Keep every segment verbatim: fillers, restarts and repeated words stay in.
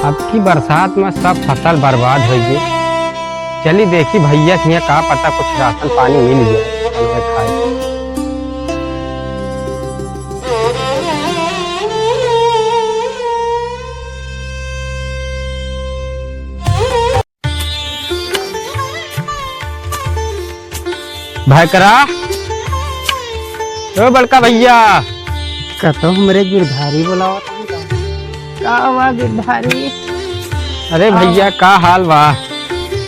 अब की बरसात में सब फसल बर्बाद होइ गए। चली देखी भैया के हियाँ, का पता कुछ राशन पानी मिल जाए, हमें खाए। भैकरा, ओ बड़का भैया। का तो हमरे गिरधारी बोलावत हन का? का हुआ गिरधारी? अरे भैया, का हाल बा?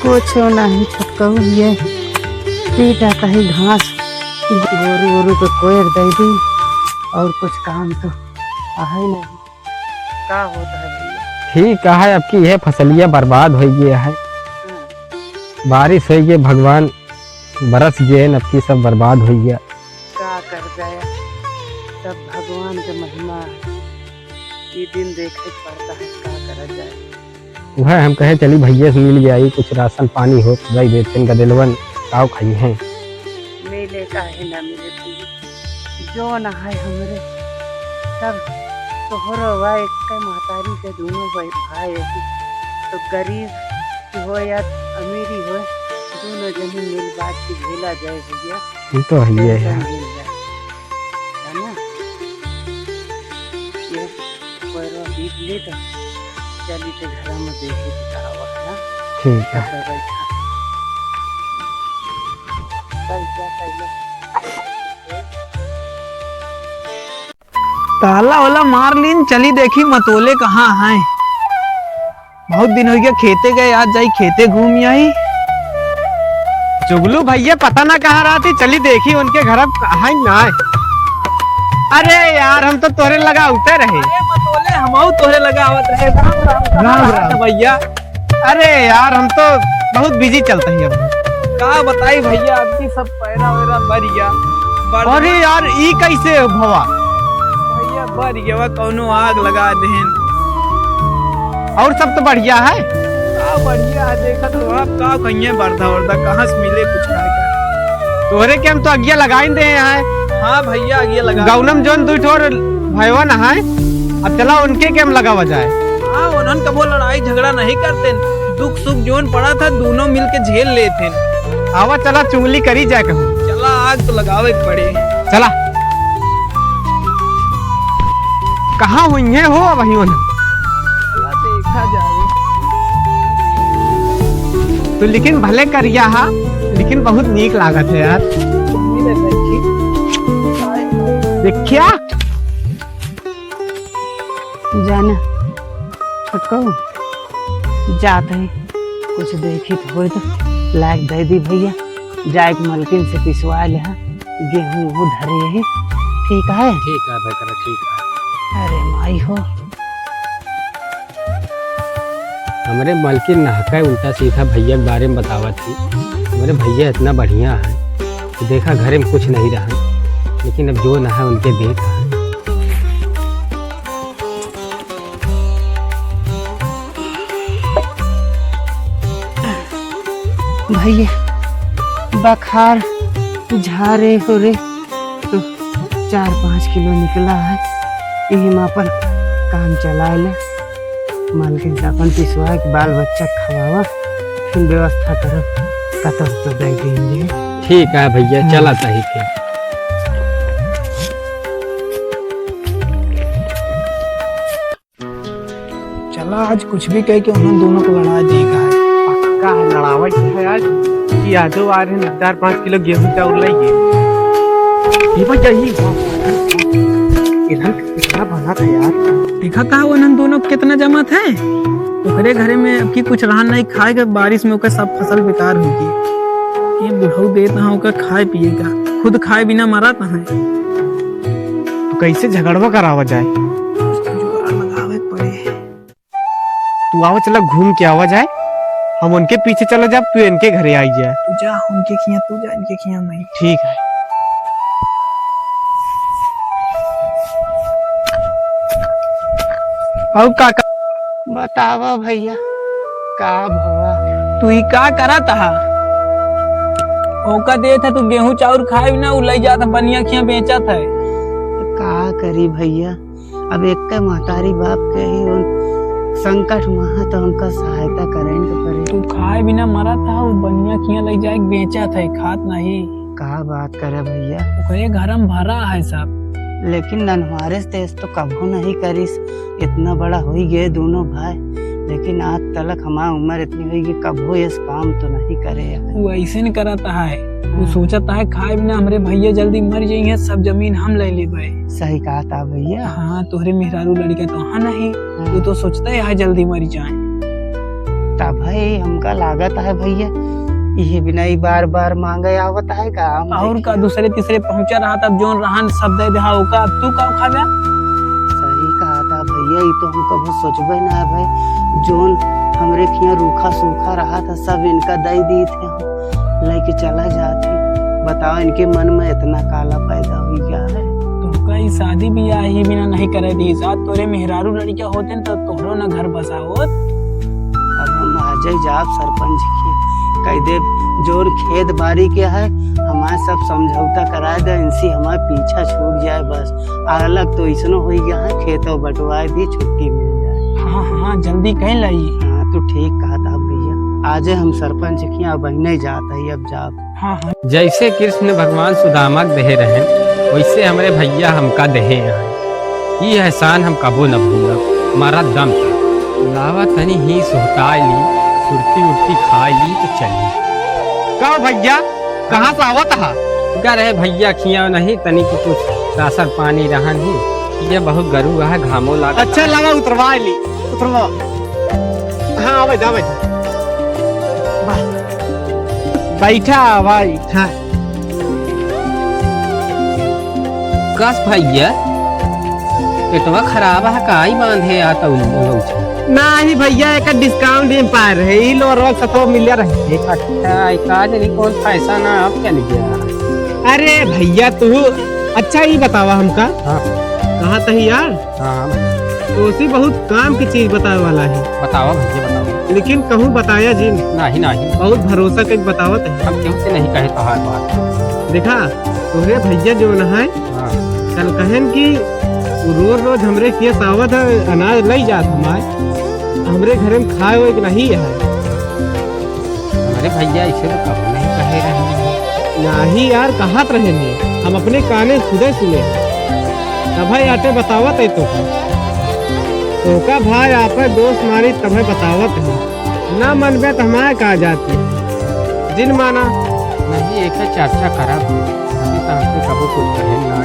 कुछ नहीं छोटकऊ, ये पीटा कहीं घास गोरू गोरू के कोयर दे दी और कुछ काम तो आहे नहीं। का होत है भैया? ठीक है, अब की यह फसलिया बर्बाद होइ गया है। हाँ। बारिश होइ गई, भगवान बरस गए, अब की सब बर्बाद होइ गया। का कर जाए, सब भगवान के महिमा है। ये दिन देखे के पड़ता है, का करा जाए। वह हम कहे चली भैया से मिल जाई, कुछ राशन पानी हो तो दे देते हैं, गदेलवन काव खाई हैं। मिले काहे ना मिले भैया, जो ना है हमरे, सब तोहरो बा, एक महतारी के दोनों भाई, भाई है। तो गरीब हो या अमीरी हो, दोनों जने मिल बांट के झेला जाए भैया। ये तो है ही है tension यार। मिल जाए, है ना? ये पैरवा बीत ले तो चली तो घर में देखी तो का हुआ है ना? ठीक है। तो बैठा। बैठ जा, बैठ जा। ताला वाला मार लीन, चली देखी मतोले कहाँ हैं। बहुत दिन होइ गया खेते गए, आज जाई खेते घूम आई। जुगलू भैया पता ना कहाँ रहती, चली देखी उनके घर अब कहाँ ही ना है। अरे यार, हम तो तोहरे लगा उतर रहे। अरे मतोले, हमहू तोहरे लगा आवत रहे। राम राम, राम राम। भैया। अरे यार, हम तो बहुत busy चलते हैं अब। का बताई भैया, अब की सब पैरा वैरा बर गया। बर- अरे यार, ई कैसे भवा? भैया, बर गया, कौनो आग लगा देहन। और सब तो बढ़िया है। का बढ़िया है, देखा तो आप का कहिए, बरदा उरदा कहाँ से मिले कुछ खाए का? तोहरे के हम तो अगिया लगाइन दे हैं। हाँ भैया, अगिया लगा। गौनम जौन दुइ ठोर भयवा नहाए, अब चला उनके के हम लगावा जाए। हाँ, उन्हन कबो लड़ाई झगड़ा नहीं करते, दुख सुख जोन पड़ा था, दोनों मिल के झेल लेते। आवा, चला चुगली करी जाए कहूँ। चला, आग तो लगावे के पड़े। चला। कहाँ हुई है हो अब ही उन्हें? चला, देखा जाए। तो लेकिन भले करिया हा, लेकिन बहुत नीक लागत है यार। देखिया। जाना, छोटकऊ, जात है, कुछ देखी तो होई तो लायक दे दी भैया, जाए के मलकिन से पिसवा ले, हाँ, गेहूं वो धरे है, ठीक है? ठीक है भैकरा, ठीक है। अरे माई हो। हमरे मलकिन नहका उल्टा सीधा भैया के बारे में बतावत थी, हमरे भैया इतना बढ़िया है कि देखा घरे में कुछ नहीं रहा, लेकिन अब जो ना है उनके देत है। भैया, बखार झारे हो रे, तो चार पाँच किलो निकला है, यही में अपन काम चला ले। मालकिन से अपन पिसवा के बाल बच्चा खवावा, फिर व्यवस्था करब, कतब तो दे देंगे। ठीक है भैया, हाँ। चला सही फिर। चला, आज कुछ भी कह के उन्हन दोनों को लड़ा देगा। पक्का है, लड़ावा के है आज कि यादव आ रहे हैं, चार पाँच किलो गेहूं चाउर लाइए। ये बस यही। इधर कितना बना था यार। देखा था उन्हन दोनों को कितना जमा था। ओकरे घरे में अब की कुछ रहा नहीं खाए के, बारिश में ओकर सब फसल बेकार हो गई। ये बुढ़ऊ देत है ओकर खाए पिए का, खुद खाए बिना मरत है। तो कैसे झगड़वा करावा जाए? कुछ तो जुगाड़ लगावे के पड़े। तू आवा, चला घूम के आवा जाए, हम उनके पीछे चला जाब, तू इनके घरे आई जाए। तू जा उनके खिया, तू जा इनके खिया, मैं। ठीक है। और काका बतावा भैया, का भवा? तू ई का करत हा? ओका देत है तू गेहूं चाउर खाए ना, उ लई जात है बनिया खिया बेचत है। का करी भैया, अब एक महतारी बाप के ही उन संकट मा है तो हमका सहायता करेन के परे। तू खाए बिना मरत है, वो बनिया खिया लइ जाए बेचत है, खात नहीं। का बात करे भइया? ओकरे घर में भरा है सब। लेकिन नन्हवारे से तो कभो नहीं करिस, इतना बड़ा होई गए दोनों भाई, लेकिन आज तलक हमार उम्र इतनी होई कि कभो इस काम तो नहीं करे है। वो ऐसे न करत है, वो हाँ। सोचत है खाए बिना हमरे भइया जल्दी मर जाइए, सब जमीन हम ले लेबे। सही कहत है भइया। हाँ, तोहरे मेहरारू लड़का तो हाँ नहीं, हाँ। वो तो सोचते है जल्दी मर जाए। तब है हमका लागत है भइया, ये बिना ही बार बार मांगे आवत है का? और का, दूसरे तीसरे पहुंचा रहा, तब जोन रहन सब दे देहा, ओका अब तू का खाबे? सही कहत है भइया, ये तो हम कभो सोचबे ना है भाई, जोन हमरे खिया रूखा सूखा रहा था, सब इनका दे दी थे हम, लेके चला जाती। बताओ, इनके मन में इतना काला पैदा हुई गया है। तो का ई शादी ब्याह ही बिना नहीं करे दी, साथ तोरे मेहरारू लड़का होते न तो तोहरो ना घर बसावत। अब हम आजे जाब सरपंच की, कह देब, जोन खेत बारी के है, हमार सब समझौता करा दे, इनसे हमार पीछा छूट जाए बस। अलग तो इसनो होई गया है, खेतो बंटवाए दी, छुट्टी मिल जाए। हाँ, हाँ, जल्दी कह लाई। हाँ, तू ठीक कहत है भइया, आजे हम सरपंच की, अब बहिने जात है, अब जाब। हाँ, हाँ। जैसे कृष्ण भगवान सुदामा के देहे रहेन, वैसे हमरे भइया हमका देहे हैं। ई एहसान हम कबो न भूलब, मरत दम तक। लावा तनी ही सुहताई ली, सुरती उरती खाई ली तो चली। का भइया, कहाँ से आवत हा? का रहे भइया, खिया नहीं, तनी को कुछ राशन पानी रहन ही। ये बहुत गरू है, घामो लागत। अच्छा, लावा उतरवा ली, उतरवा। हाँ, आवे जा, आवे जा। वाह। बैठा भाई, हाँ। कस भइया, पेटवा खराब है का? ई बांधे आ तौ लौट। नाही भइया, एक discount में पा रहे, ई लो रोज सतवा मिल रहे। अच्छा, ई का जानी कौन पैसा ना अब चल गया। अरे भइया तू, अच्छा ई बतावा हमका। हाँ। कहा तही यार? हाँ। ओसी बहुत काम की चीज बतावे वाला है। बतावा भइया, बतावा। लेकिन कहूँ बताया जिन। नाही, नाही। बहुत भरोसा करके बतावत है। हम केहू से नहीं कहे तोहार बात। देखा, तोहरे भइया जोन है, हाँ। कल कहेन कि उ रोज रोज हमरे किया सावत है, अनाज लई जात हमार, हमरे घरे में खाए होए के नहीं है। अरे भइया, ऐसे तो कबो नहीं कहे रहे। नाही यार, कहत रहे ने, हम अपने काने खुदे सुने। तभे आटे बतावत है तोका। तोका भाई आपे दोस्त मानी तभे बतावत है। ना मनबे त हमारे का जाती है। जिन माना। नहीं, एक चर्चा करब। अभी तो हमसे कबो कुछ कहे ना।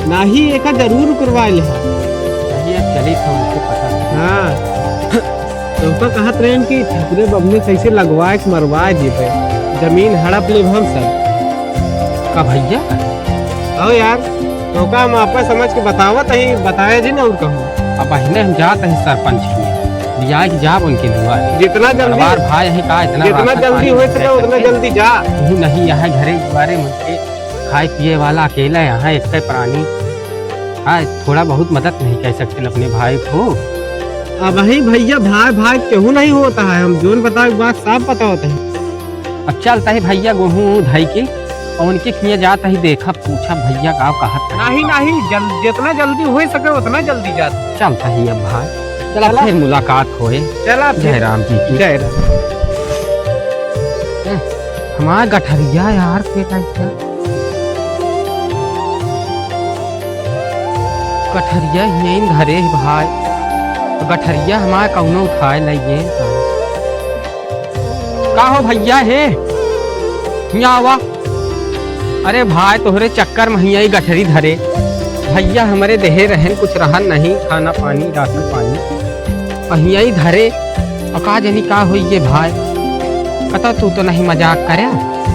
नाही, एक जरूर करवा ले। नहीं, अब चली था उनसे पता। हाँ। तोका कहत रहेन कि ठकुरे बबने कैसे लगवाए के मरवाए देबे, जमीन हड़प लेब हम सब। का भइया? आओ यार, तोका हम आपा समझ के बतावत ही, बताए जी ना और कहूँ। अब अहिने हम जात ही सरपंच की, लिया के जाब उनके दुआरे। जितना जल्दी, हमार भाई है का, इतना जितना राशन जल्दी पानी हो नहीं सके दे उतना सकते। जल्दी जा। नहीं, नहीं, यहाँ घरे दुआरे मन के खाए पिए वाला अकेला यहाँ एक प्राणी। हाँ, थोड़ा बहुत मदद नहीं कर सकते अपने भाई को? अब ही भइया, भाई, भाई केहू नहीं होता है, हम जोन बतावे के बात साफ पता होता है। अब चलता है भइया, गोहूँ धई के और उनके किया जाता है, देखा, पूछा भइया का कहत है। नहीं, नहीं, जल-, जितना जल्दी हो सके उतना जल्दी जाता। चलता है अब भाई, चला चला। फिर मुलाकात होए। चला फिर। जय राम जी की। जय राम। हमार गठरिया यार, के टाइप का गठरिया हियैन धरे है भाई, तो गठरिया हमार कौनो उठाए लइए। का हो भइया हे, हियाँ आवा। अरे भाई, तोहरे चक्कर में हियाँ ही गठरी धरे। भइया हमरे देहे रहन, कुछ रहन नहीं, खाना पानी, राशन पानी। अहियाई धरे, अ का जनी का होई ये भाई? कतौ तू तो नहीं मजाक करे?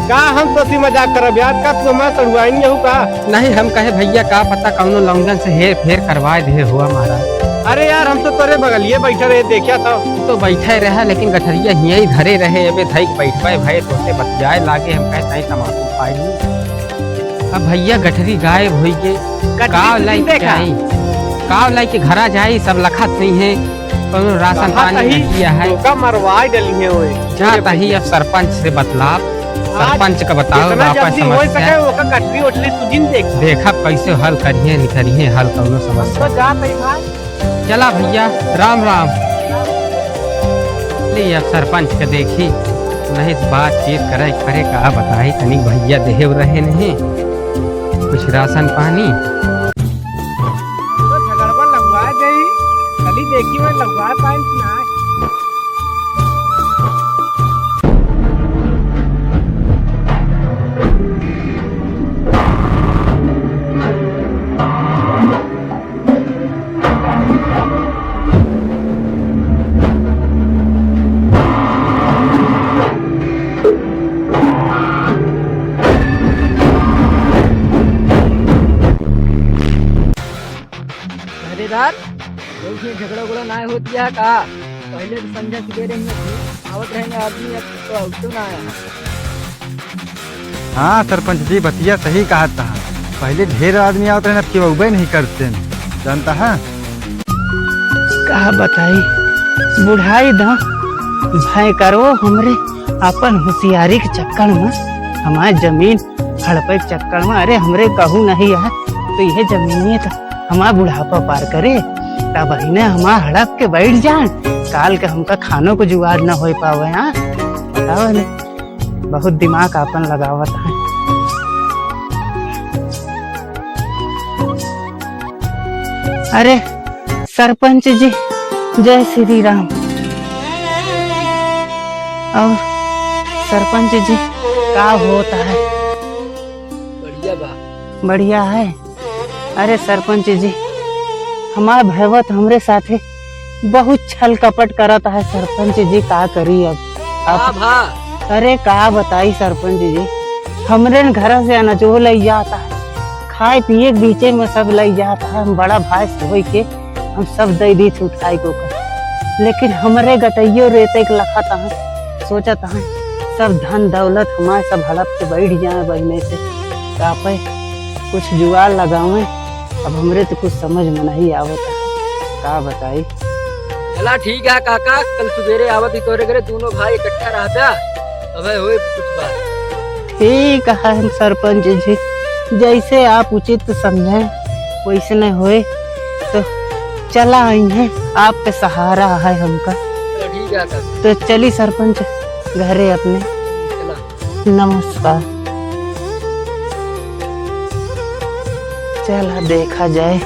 का हम तोसी मजाक करब यार? का तू हमार सड़ुआइन यहू का? नहीं, हम कहे भइया का पता कौनो लौंडन से हेर फेर करवाए दे हुआ महाराज। अरे यार, हम तो तोरे बगलिए बैठे रहे, देखा था। तू तो बैठे रहा, लेकिन गठरिया हियाई धरे रहे, अबे धई के बैठबे भए, तोसे बतियाए लागे, हम कहे तई तमाकू खाए ली। अब भइया गठरी गायब होई गे। गठरी काव तू लाइके देखा? जाई? काव लाइके घरा जाई? सब लखत नहीं है, कौनो रासन पानी नहीं दिया है। तोका मरवाए डली है ओए। जात ही अब सरपंच से बतलाब, आज सरपंच का बताओ जितना आपन जल्दी हो समस्या। सके ओका गठरी उठरी तू जिन देख। देखब कैसे हल करिए, निकरिए हल कौनो समस्या। तो जात ही भाई। चला भइया, राम राम। ले, अब सरपंच के देखी, नहीं तो बातचीत करे, करे का बताई, तनिक भैया देहे रहे नहीं कुछ राशन पानी। तो झगड़वा लगवा गई, कली देखी मैं लगवा पाई कि ना। पहरेदार, लोग ये झगड़ा उगड़ा ना होत या का? पहले तो संझा सुबेरे ही आवत रहे आदमी, अब तो आवतो ना आया। हाँ सरपंच जी, बतिया सही कहत हा। पहले ढेर आदमी आवत रहे, अब केहू अउबे नहीं करते, जानता है? का बताई, बुढ़ाई दा भयंकरो हमरे अपन होशियारी के चक्कर में, हमार जमीन हड़पे के चक्कर में, अरे हमरे कहू नहीं है तो यह जमीनिए तो हमार बुढ़ापा पार करे, तब ही ने हमार हड़प के बैठ जाए, काल के हमका खानो को जुगाड़ न हो पावे। हाँ बताओ ने, बहुत दिमाग आपन लगावत है। अरे सरपंच जी, जय श्री राम। और सरपंच जी, का होता है? बढ़िया बा। बढ़िया है। अरे सरपंच जी, हमार भैया तो हमरे साथे बहुत छल कपट करत है सरपंच जी, का करी अब? का आप भा? अरे का बताई सरपंच जी, हमरे न घर से अनजो लई जाता है, खाए पिए के बीचे में सब लई जाता है। हम बड़ा भाई से होई के हम सब दे दी उठाई को कर, लेकिन हमरे गटइयो रेते के लखत है, सोचत है सब धन दौलत हमारे सब हड़प के बैठ जाए बहिने से, का पे कुछ जुगाड़ लगावे। अब हमरे तो कुछ समझ में नहीं आवत है, का बताई। चला ठीक है काका, कल सुबेरे आवत ही तोरे घरे, दोनों भाई इकट्ठा रहबा, अबे होए कुछ बात। ठीक है सरपंच जी, जैसे आप उचित समझे वैसने होए, तो चला आई हैं, आपके सहारा है हमका। चला ठीक है काका। तो चली सरपंच घरे अपने। चला। नमस्कार। चला देखा जाए।